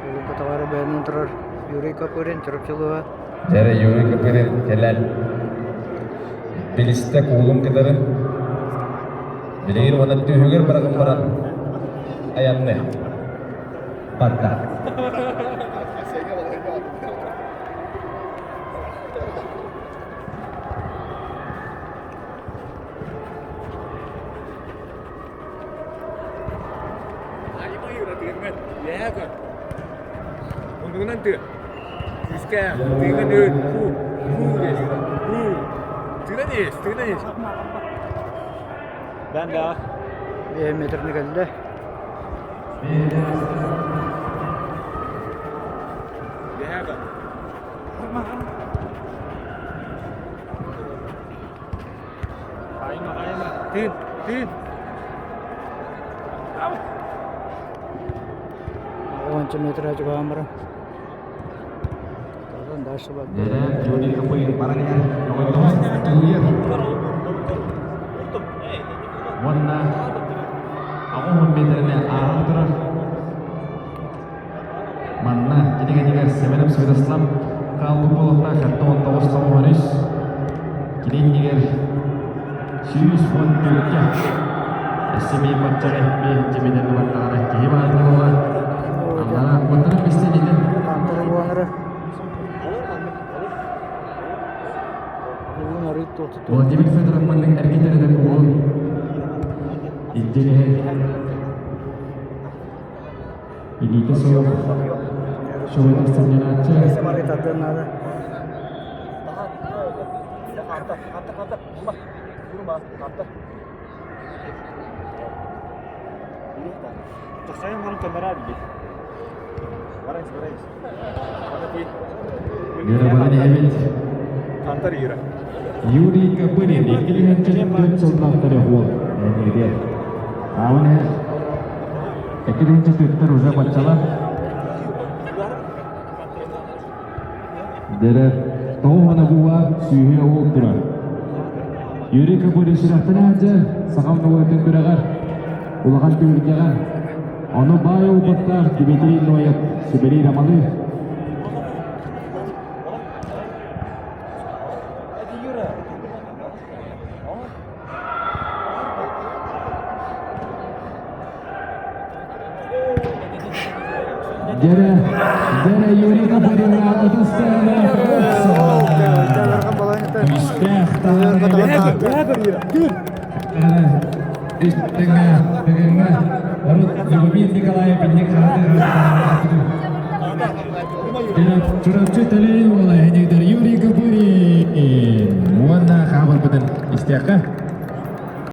Көтөҕөрө бэйэнэн турар Юрий Копырин Чурапчылыга. Дьэрэ Юрий Копырин кэлэн билистэ куулун кытары билигин уонна түһүгэр баран баран айанны барда. Айма-юра тыыҥҥын үөһээ көр. Муннугунан тыын. Күүскэ тыыҥҥын ыыт. Фу, фу диэн. Фу. Тыынан ис, тыынан ис. Ben да. Биэс метрни кэллэ. Үөһээ көр. Хайма, хайма. Тыын, тыын. Уонча метр чугаһаан баран. Дальше Дьэрэ Юрий Копырин баран иһэр оҕонньоҕо тулуйар. Уонна 80 метрини ааһан турар. Манна кинигэтигэр Семенов Святослав хаалбыт буолуохтаах 79 тоҕус Кини иннигэр 114-кэ өссө биир баччаҕа биир дьиминэн бардаҕына киһи баар буолуоҕа. Аллараа куоттарын бистэн итин. Владимир Федоров маннык эргитэрэ куолун илдьириһэн Илиитэ суох шоуга сынньанааччы. Вера эбит. Юрий Копырин, 2004 сыллаахтары уол. Эниэдиэр. Аун 2004 уже баччалар. Дэрэ тоҕуһана була сүүһү уол турар. Юрий Копырин сүрэхтэн аадьа сахам норуотун күрэҕэр улахан түһүлгэҕэ ону баай уопуттаах Дмитрий Ноев сүбэлиир амалыыр. Дьэрэ, дьэрэ Юрий Копырина ытыстаана Күүстээх Үстэҥэ, бүгүҥҥэ урут Любомир Николаев инник Чурапчы Төлөй уола Юрий Копырин уонна хаабырбытын истиэххэ.